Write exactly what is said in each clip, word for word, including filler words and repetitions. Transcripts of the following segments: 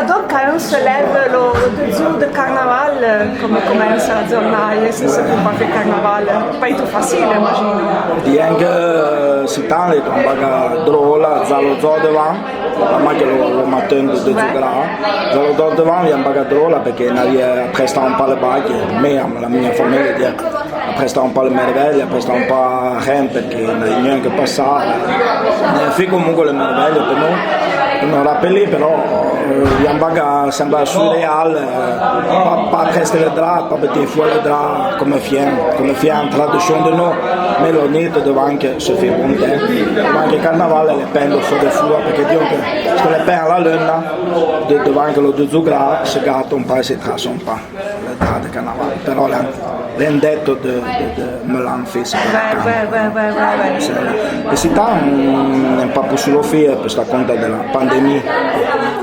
Donc, quand on se lève le, le deux jours de carnaval, euh, comme commence la journée, c'est ce qu'on va faire carnaval, pas du tout facile, imagine. Bien que, euh, si tant, on va drôle, za lo zo devant, ma que lo, lo matin de, de Ouais. Zugra, za lo zo devant, on va drôle, perché on avait prestà un po' le bac, mais la mia famille, Apré sta un po' le mervèglie, apré sta un po' ren, perché no è gnanca passà. Ne fé comunque le mervèglie per no, no rappelé, però, eh, y a un baga sembla surreal, eh, pa, pa preste le drap, pa metté fouè le drap, comme fien, comme fien tradichon de no, mais lo nit devant que se fé bon temps, devant que carnaval, le pen de fouè de fouè, perché Dio que, se le pen a la luna, de, devant que lo de Zugra, se gâte un po', se trasse un po'. Le drap de carnaval, però l'an, l'an detto de, de, de me l'an fé, se Ouais, ouais, ouais, ouais, ouais, ouais. E si tant, mm, un po' pus lo fé, per sta conta de la pandemia,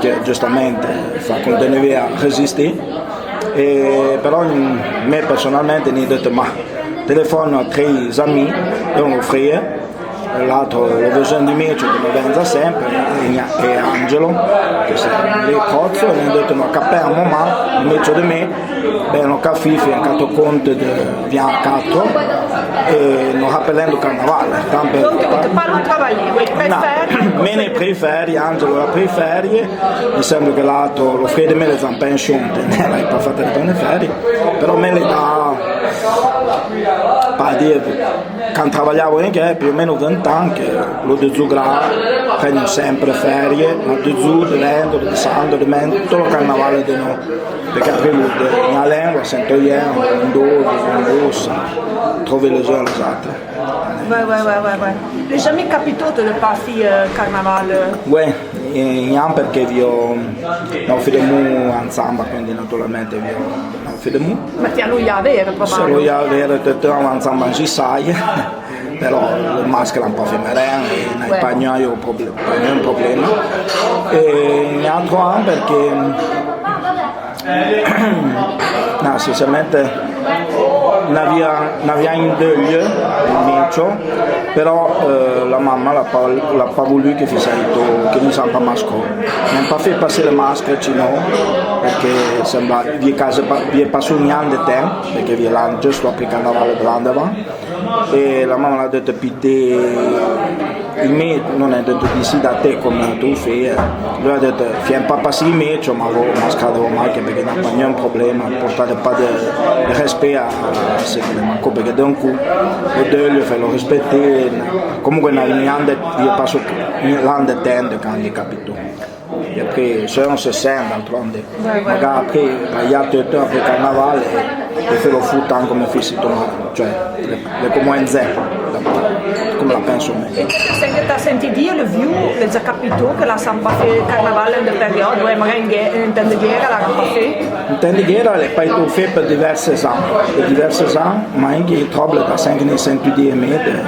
que giustamente fa continuare a resisté. E però, mm, me personalmente, ni de ma telefono a tre ami, e un frère, l'altro lo veusin di Mecio, que no venza sempre, e, e Angelo, que se le cozzo, e l'an detto no capè a momà, Mecio de me, ben, no capì, fé un cato conte de via cato, e no rappelendo carnaval, tanto. Donc, tu peux pas le travailler, oui, préfère. No, me ne préfère, Angelo la préfère, mi sembra que l'altro, lo frère de me, l'è en pension, l'è pa fatta de bonne ferie, però me le dà, pa dire, Quand travaillavo in que, più o meno vinte ans, que lo de Zugra, prendo sempre ferie, ma de Zu, de Lendo, de Sando, de Men, tuto lo carnaval de no. Perché aprì lo de Nalen, lo sento io, un dolo, un rosa, trouvé les uns les autres. Ouais, ouais, ouais, ouais, ouais. L'è jamais capitó de pas fé, euh, carnaval, euh. Ouais, e, gnanca perché vio, no fedemo ansamba, quindi naturalmente vio, no fedemo. Ma ti lo ia vere, probabile. Se lo ia vere, te, te avanza mangi sai, però le maschere un po' femeren, e no è pa gnanca un proble-, pa gnanca un problema. E gnanca perché, no, sinceramente, n'avia, n'avia in deuil, Mecio, però, eh, la mamma l'a pa, l'a pa voulu que fissa ito, que no s'an pa mascó. N'an pa fé passé le masque, sinon, perché sembla, vio quasi pa, vio passó un an de temps, perché vio l'an giusto aprì carnaval de l'an devant. E la mamma l'a detto, pité, i me, no l'an detto, décide-te comme tu fé. Lo a detto, fé un pa passé i Mecio, ma lo mascare o mai, perché no pa gnanca un problema, portare pa de, de respect a, a se que le mancó, perché d'un coup, o deuil, fé lo respecté, comunque no, l'an de, vio passó l'an de temps quand l'è capitó. E aprì, se no se sent, d'altronde. Ouais, ouais. Magari aprì, a l'è tuto aprì carnaval, e fé lo fou tant comme fé si tu, cioè, le, le comme un zè, comme la penso me. E te, te, te senti dire, le viu, l'è già capitó que la s'an pa fé carnaval in de période, ouais, magari in gue-, in temps de guerre, la s'an pa fé. In temps de guerre, l'è pa ito fé per diverses ans. Per diverses ans, ma anche i trouble da cinq ne senti dire me, de,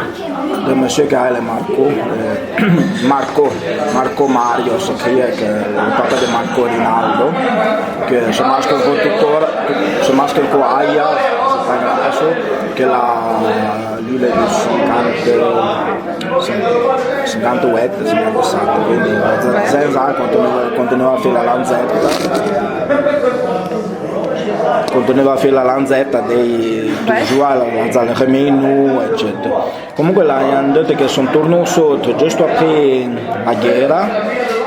de monsieur Gaël Marco, eh, Marco, Marco Mario, se cria, que le papa de Marco Rinaldo, que se masque un po' tutora, se masque un po' aia, que la, lui, l'è de cinquante, cinquante-huit, cinquante-sept, quindi, senza, continua, continua a fé la lanzetta. Continua a fé la lanzetta dei, toujours la, la, la Remenu, eccetera. Comunque, la, l'an detto que son tornó sotto giusto aprì la guerra,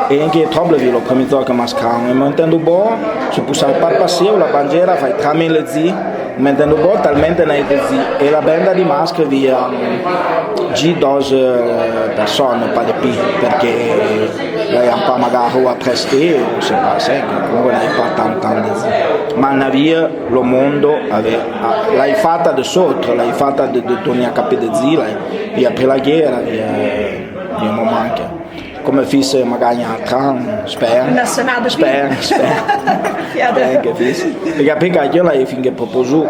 e anche trouble vio lo premi giorno que mascrano. E me intendo bo, se poussa par passé, la bandiera fai tra me le zi, me intendo bo, talmente n'è de zi. E la benda di mascare via, mm, gi doze persone, pa de pi, perché l'è un pa magari a prestare, o se pa, se, comunque n'è pa tant, tant de zi. Ma n'avia lo mondo, ave, a, l'ai fatta de sotto, l'ai fatta de, de, de ogni capì de zi, l'ai, via aprì la guerra, via, via mo manca. Comme fisse magari a tran, sper. Sper, sper. Sper que fisse. Perché aprì que io l'ai finché proposù,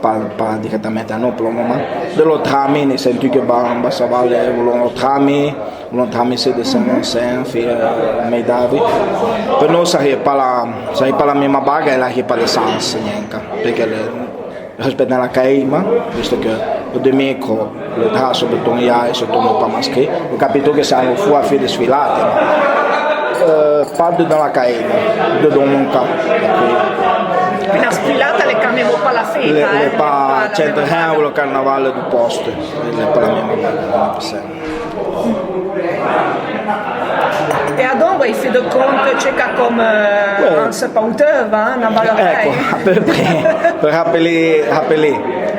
pa, pa direttamente a no, per lo moment. De lo trame, ne senti que ba, ba savale, lo trame, lo trame se de sen, sen, fi, eh, me davi. Per no saria pa la, saria pa la mema baga e la saria pa de sans, gnanca. Perché le, respecte la caima, visto que o de micro, le traso beton ya e se tourne pa masqué, o capito que se anu fu a fé desfilate. Eh, Pas dedin la caéna, dedin mon camp. Na spuilata l'è quand même pas la fête, l'è, eh, l'è pas, c'entre rien cu lo carnaval du poste, l'è pas la même roba, eh. E adon, voi, fé de conte, circa comme, eh, ouais, un sapauteur, va, na bagarre. Eco, à peu près. Per rappelé, rappelé.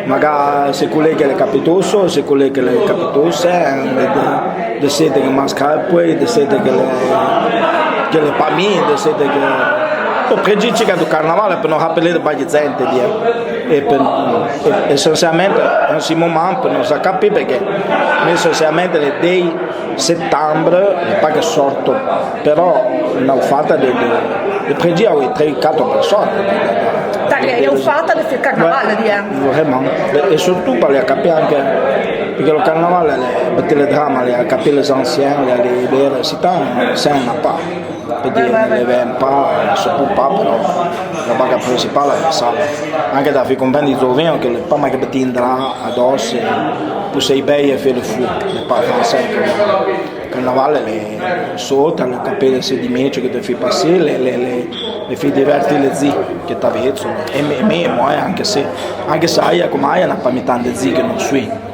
Magari se culé que l'è capitoso, se culé que l'è capitosa, eh, de, de, de sete que masca e poi, de sete que l'è, que l'è pas mi, de sete que, per predici que du carnaval, per no rappelé de bague zente, bien. E per, e, essenzialmente, in si moment, per no sa capì, perché essenzialmente l'è dei settembre, l'è pas que sorto, però na fata de, de, de predici, oui, tre, quatro persone. T'è na fata de fé carnaval, ouais, bien. Vraiment. E, e surtout par le capì anche, perché lo carnaval, l'è, per le drama, l'è capì les anciens, l'è, l'è, l'è, c'est un, c'est un appart. Pe dire, ouais, ouais, ouais, l'è pas, se peut pas, però la baga principale l'è sa. Anche da fé comprendre i zovin que l'è pas mai que pe tindre adosse, pe se beie e fé le fou, l'è pas français que. Carnaval l'è sota, l'è capì se di mé que te fé passé, l'è, l'è, l'è, l'è fé diverti le zi que t'avezzo. E me, me, moi, anche se, anche se aia, come aia, na pas mi tante zi que no sui.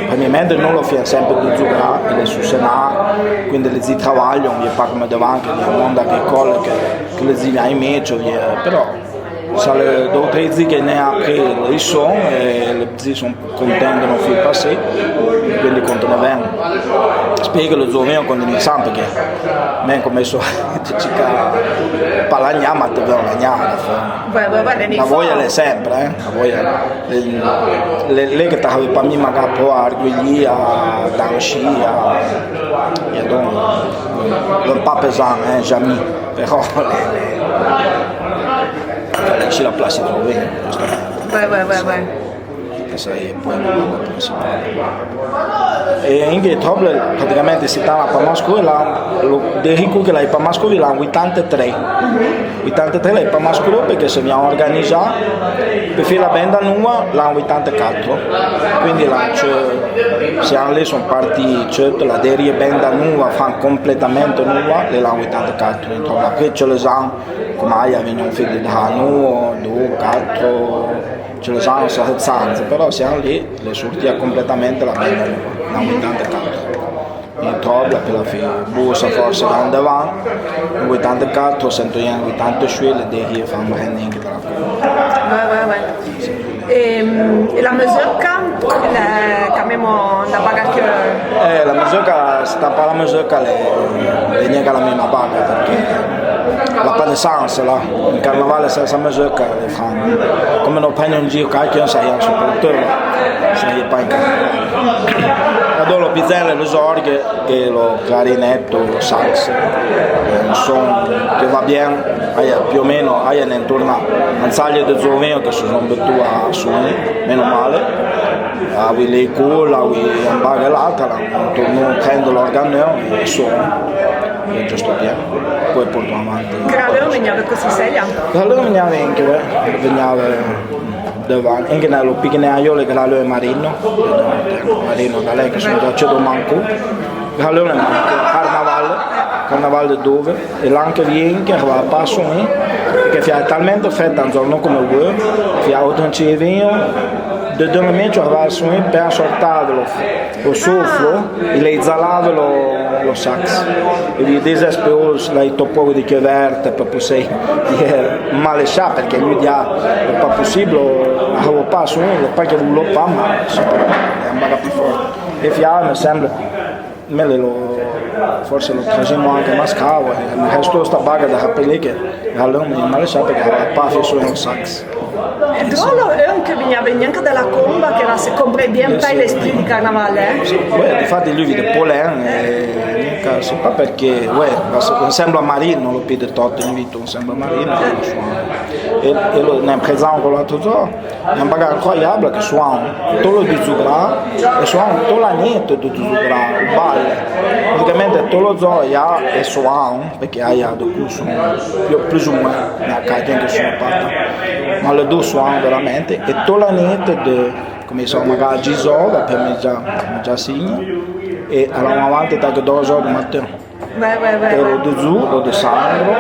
Premieramente no lo fé sempre de zugrà, e l'è su senà, quindi le zi travaglion, l'è pas come devant, que l'è un monde agricole, que, que le zi vien in mezo, l'è, però, sa le do tre zi que n'è après, i son, e le zi son contenti de no fé passé, quindi quando ne ven. Spero que le zovin, quando ne sa, perché me come so, te cica, pas la gna, ma te ven la gna, la fé. Ouais, ouais, ouais, la voia l'è sempre, eh, la voia. Le, le, le que t'avais pas mi maga po arguillì a danchì a, e donc, l'è pas pesant, eh, jamais. Però le, le, fallait aussi la place de trouver, justement. Ouais, ouais, ouais, ouais. Que ça y est, point de vue principal. E anche troppo, praticamente, se tava pa mascolo, là, lo, de rico que l'è pa mascolo, là, ottanta e tre. Ottanta e tre l'è pa mascolo perché se vien organizà per fé la benda nova l'an ottanta e quatro. Quindi là, se, se anlè son parti, certo, la derie benda nova, fan completamente nova, l'è l'an ottanta e quatro, insomma, après, ce les an, come aia vegnon fé de drà novo, do, quatro, ce les an, sa, sanza, però se anlè, l'è sortia completamente la benda nova, l'an ottanta e quatro. E troppo, per la fé, bossa forse l'an devant, ottanta e quatro, sento ien ottanta e sué, le derie fan rien que de la. Ouais, ouais, ouais. E, e la mezurca, la, quand même, na baga que. Eh, la mezurca, se t'as pas la mezurca, l'è, l'è gnanca la mema baga, perché l'è pas de sens, là. In carnaval senza mezurca, l'è fran. Comme no prenne in giro qualcun, ça y est, un supporteur, ça y est pas in carnaval. Adon lo pizel, le zorgue, e lo clarinetto, lo sax, eh, un son que va bien, aia, più o meno, aia, n'è intorno a un saglio de zovin que se son betu a suonà, meno male, a vi le cola, a vi un baga e l'altra, intorno prendo l'organo e son, e giusto bien, poi porto avanti. Graleu vegnave così, seia? Graleu vegnave anche, eh, vegnave Devant, anche na lo picnic, io le gralo e Marino, Marino da lei che son da Cedo Manco, gralo e Marino, carnaval, carnaval de dove, e l'an que vien que va pas, eh, que fia talmente fredda, un giorno come voi, fia otto ci vino, de due mesi va su, eh, per sortare lo, lo soflo, e lei zalava lo, lo sax. E di désespéré, là, i topo de cuverte, per poussé, di, eh, malechà, perché lui dia, l'è pas possible, a lo passo, l'è pas que lo pa, ma, l'è un baga plus fort. E fia, me sembra, me le lo, forse lo trajemo anche mascavo, e me resto sta baga da rappeler que, allora, me malechà, perché a lo pa, fia su un sax. Drôle, un que vegnave gnanca de la comba, que là se comprend bien pas l'esprit du carnaval, eh. Ouais, difatti lui vide Paulin, eh, gnanca, c'est pas perché, ouais, ensemble à Marino, lo pide tot, invito ensemble à Marino, e, e lo, ne présent con l'altro giorno, è un bagage incroyable que suan, tot lo di zugrà, e suan tot la nit de zugrà, balle. Praticamente tot lo giorno, e suan, perché aia de cou son plus, plus ou moins, na qualcun que son pas. Ma le do suan veramente, e tot la nit de, comme i son magari dix heures, per me già, me già signi, e alora avanti da que deux heures du matin. Vè, vè, vè. Ero de dzou, o de sandro,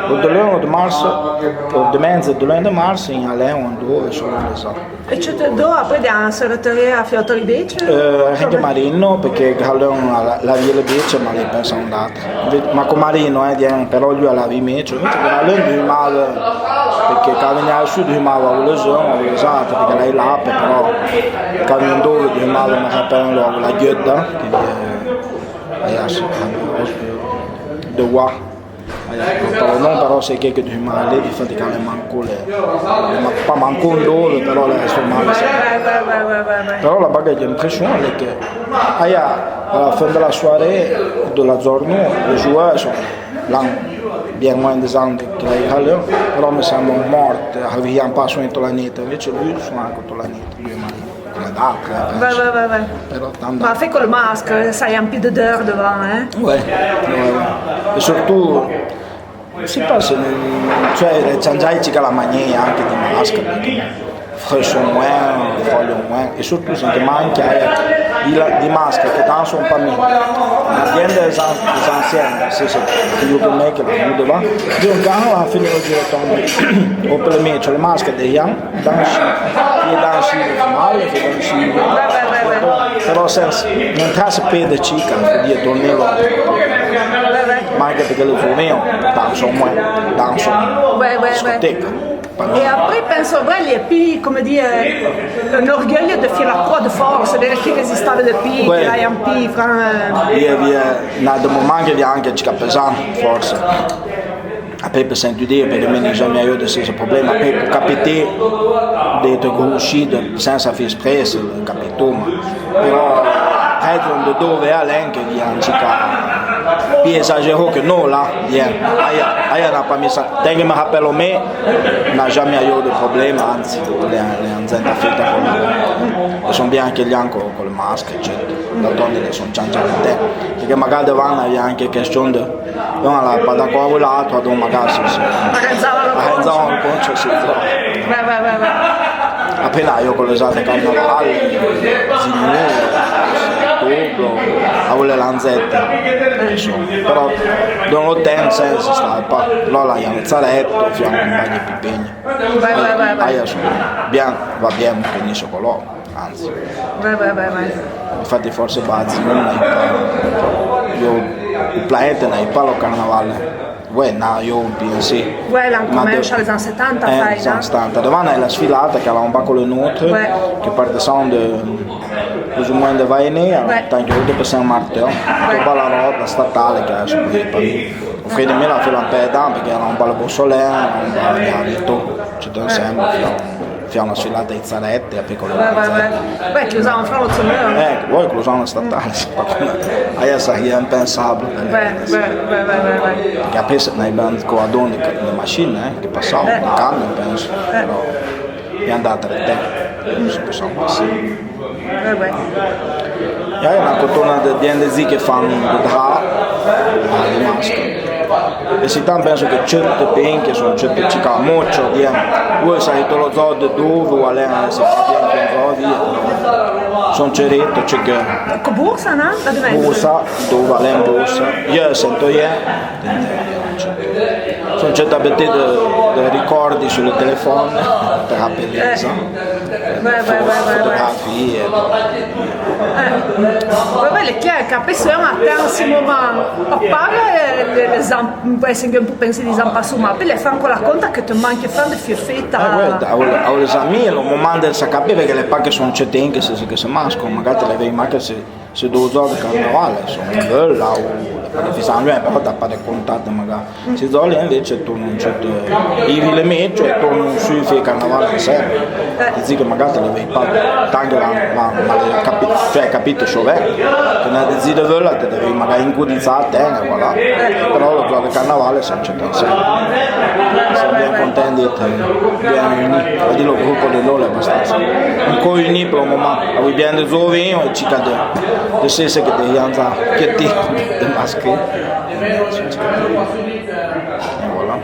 o de leun, o de mars, o de menze de leun de mars, in Alen, o in dove, solo de sa. E tu te do, aprì, de se retere a Fior Toribecce? Eh, anche Marino, perché Alen la, la vie le becce, ma le pensa andata. Ma con Marino, eh, dien, però lui la vie meccio, invece con Alen lui male, perché ca venia su lui male a Uleson, a Ulesata, perché lei l'ape, però ca vien dove lui male, ma appena lo la ghietta, che vien, eh, adesso, de qua. Eh, però non, però se che, che di male, di fatti che le manco le, ma pa manco un dove, però le so male. Però la baga de l'impression, l'è que, aia, a la fin de la soirée, de la journée, le joueur, son, l'an bien moins de gens que la Alen, però me sembra morte, avian pa soin tola nit, invece lui son anche tola nit. Lui è marito, come d'altre, eh, penso. Vè, vè, vè, vè. Però tanto. Ma fé col masque, sa, y a un peu d'odeur devant, eh? Ouais, ouais, ouais. E surtout, je sais pas, se, cioè, le changiai cica la maniera anche di masque, perché fresco moins, foglio moins, e surtout se anche manca, eh, di la, di masque che danse un po' meno. La gente è san-, è ancienne, sì, sì, più che me che la venuta va. Io un cano la fine oggi o per le mie, cioè le masche dei anni, Dansi, fie dansi, fie male, fie dansi. Però senza, non trase pe de cica, fie tornelo. Ma anche perché le giovani danso, danso, discoteca. E après, penso, ouais, l'è pi, come dire, un orgueil de faire la croix de force, de chi resistava de pi, che l'è un pi, enfin, euh. Via, via, na de moment che via anche cica pesante, forse. Après, pe sentu dire, perché me n'ai jamais eu de ce problème. Après, peut capiter d'être grouchi de, senza fé exprès, capito, ma, però, raison de dove Alen che vien cica, pi exagéré que no, là, vien. Aia, aia, n'a pas mis ça. Tengo me rappello me, n'a jamais eu de problème, anzi, le, le, anzi, feta comme, ils sont bien que gli anco col masque, eccetera. D'altronde le son changiate. Perché magari davanti avia anche question de Don la pa da qua o l'altro, don magari sì, sì. Arrenzava lo concho. Arrenzava lo concho, sì, sì. Beh, beh, beh, beh. Appena io con l'estate carnevale, Zinu, Toplo, a vole lanzette. Insomma, però don lo ten senso sta, pa, lo la ian zaretto, fianco un bagno pipegno. Beh, beh, beh, beh. Aia, insomma, bien, va bien, finisce con loro. Anzi. Vè, vè, vè, vè. Infatti forse Bazzi non è, io, il planeta non è pas lo carnevale. Ouais, no, io pensi. Ouais, l'an comensa les années setanta, eh, fai, les années setanta. Devant è la sfilata che l'an un bac con le nôtre, ouais, che parte son de, plus ou moins de Vaine, ouais, tanto che per Saint-Martin, ouais, che va la roba statale che è su quei. Au fait, de me la fé la paix dedans, perché l'an un bac le Beausoleil, l'an un bac le Vito, tutti insieme, fià, fià una sfilata di zarette, a piccolo. Ouais, ouais, ouais. Ouais, que l'an fait l'autre semaine. Eh, ouais, que l'an statale, c'est pas comme, ah, ça, c'est impensable. Ouais, ouais, ouais, ouais, ouais, ouais. Perché après, se n'hai ben co adon de, de machine, eh, che passava, eh, un camion, penso, eh, però è andata il tempo, se possiamo passare. Ouais, ouais. E aia na cotona de bien de zi que fan de drap, de masque. E si tan penso que chette pen que son chette cica mocho, bien. Ue sa i to lo zo de dove, o alen, se fa bien que zo via. Son ceretto, cica. Co borsa, no? Borsa, dove alen borsa. Io sento io. Son chette abete de, de ricordi su le telefone, te rappelé, eh, sa? Ouais, ouais, ouais, ouais, ouais. Fotografie. Eh. Ouais, ouais, l'è clair que après, se on attend ce moment, on parle, eh, les, les am-, ouais, c'est un peu penser des ampassements, après, les femmes qu'on raconte que te manque fan de fier fête. Eh, ouais, a, a, les amis, le moment de se capire, perché l'è pas que son chette que c'est, que se masque, magari te le vedi, ma que c'est Se do zo de carnevale, son belle, là, o, le beneficio, eh, però t'as pas de contact, magari. Se zo lì, invece, tu non c'è, i vi le metti, e tu non sui fai carnevale insieme. Dici che magari te le vedi pas, tanto la, la, ma le capi-, cioè, capito, ciò, eh? Che ne dici de vela, te devi magari incudizare, eh, voilà. Però lo zo de carnevale, se Son bien contenti, bien unis. Vedi, lo grupo de lor l'è abastansa. Ancora unis per le moment. Avui bien de giovani, e cica de, de sese que de ianza, que ti, de masque. E voilà.